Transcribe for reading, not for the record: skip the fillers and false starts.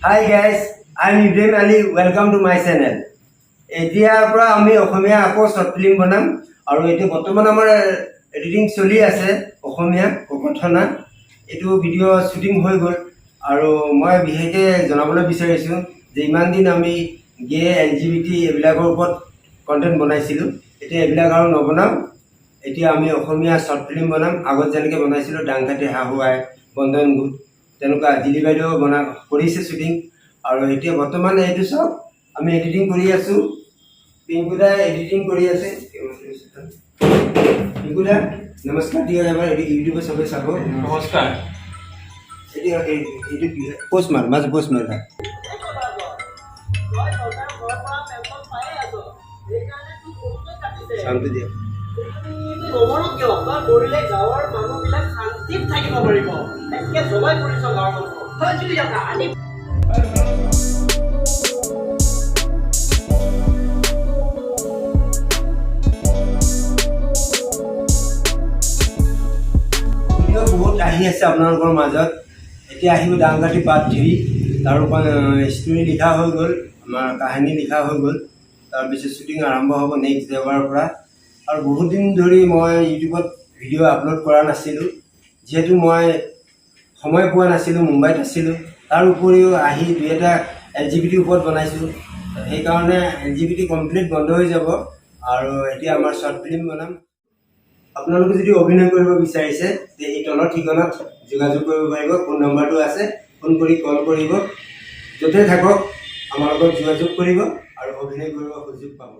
Hi guys, I am Ibrahim Ali. Welcome to my channel. এতিয়াৰ পৰা আমি অসমীয়া আকৌ শ্বৰ্ট ফিল্ম বনাম আৰু এতিয়া বৰ্তমান আমাৰ এডিটিং চলি আছে। অসমীয়া কথনা এইটো ভিডিঅ' শ্বুটিং হৈ গ'ল আৰু মই বিশেষকৈ জনাবলৈ বিচাৰিছোঁ যে ইমান দিন আমি গে, এলজিবিটি এইবিলাকৰ ওপৰত কণ্টেণ্ট বনাইছিলোঁ। এতিয়া এইবিলাক আৰু নবনাওঁ। এতিয়া আমি অসমীয়া শ্বৰ্ট ফিল্ম বনাম, আগত যেনেকৈ বনাইছিলোঁ, ডাংখাটি হাহুৱাই, বন্ধন গোট, তেনেকুৱা। জিলি বাইদেউ বনা কৰিছে শ্বুটিং আৰু এতিয়া বৰ্তমান এইটো চাওক, আমি এডিটিং কৰি আছোঁ। পিংকুদাই এডিটিং কৰি আছে। পিংকুদা, নমস্কাৰ দিয়ক এবাৰ। এইটো ইউটিউবত চবেই চাব। নমস্কাৰ। এইটো এইটো কি পোষ্ট মাৰ, মাজে পোষ্ট মাৰ। তই চৰকাৰৰ ঘৰৰ পৰা পেঞ্চন পায়ে আছ, সেইকাৰণে তোক বহুতে কাটিছে। চাউণ্ডটো দিয়ক। নমৰো কিয়? তই মৰিলে গাঁৱৰ মানুহবিলাক শান্তিত থাকিব পাৰিব। একে জ্বলাই পৰিছ গাঁৱৰ মানুহ আনি। ভিডিঅ' বহুত আহি আছে আপোনালোকৰ মাজত। এতিয়া আহিব দাংকাটি পাৰ্ট 3। তাৰ ষ্টৰি লিখা হৈ গ'ল, আমাৰ কাহিনী লিখা হৈ গ'ল। তাৰপিছত শ্বুটিং আৰম্ভ হ'ব নেক্সট দেওবাৰৰ পৰা। আৰু বহুত দিন ধৰি মই ইউটিউবত ভিডিঅ' আপলোড কৰা নাছিলোঁ, যিহেতু মই সময় পোৱা নাছিলোঁ, মুম্বাইত আছিলোঁ। তাৰ উপৰিও আহি দুই এটা এলজিবিটিৰ ওপৰত বনাইছোঁ। সেইকাৰণে এলজিবিটি কমপ্লিট বন্ধ হৈ যাব আৰু এতিয়া আমাৰ শ্বৰ্ট ফিল্ম বনাম। আপোনালোকে যদি অভিনয় কৰিব বিচাৰিছে তে এই তলৰ ঠিকনাত যোগাযোগ কৰিব পাৰিব। ফোন নম্বৰটো আছে, ফোন কৰি কল কৰিব। য'তে থাকক, আমাৰ লগত যোগাযোগ কৰিব আৰু অভিনয় কৰিব সুযোগ পাব।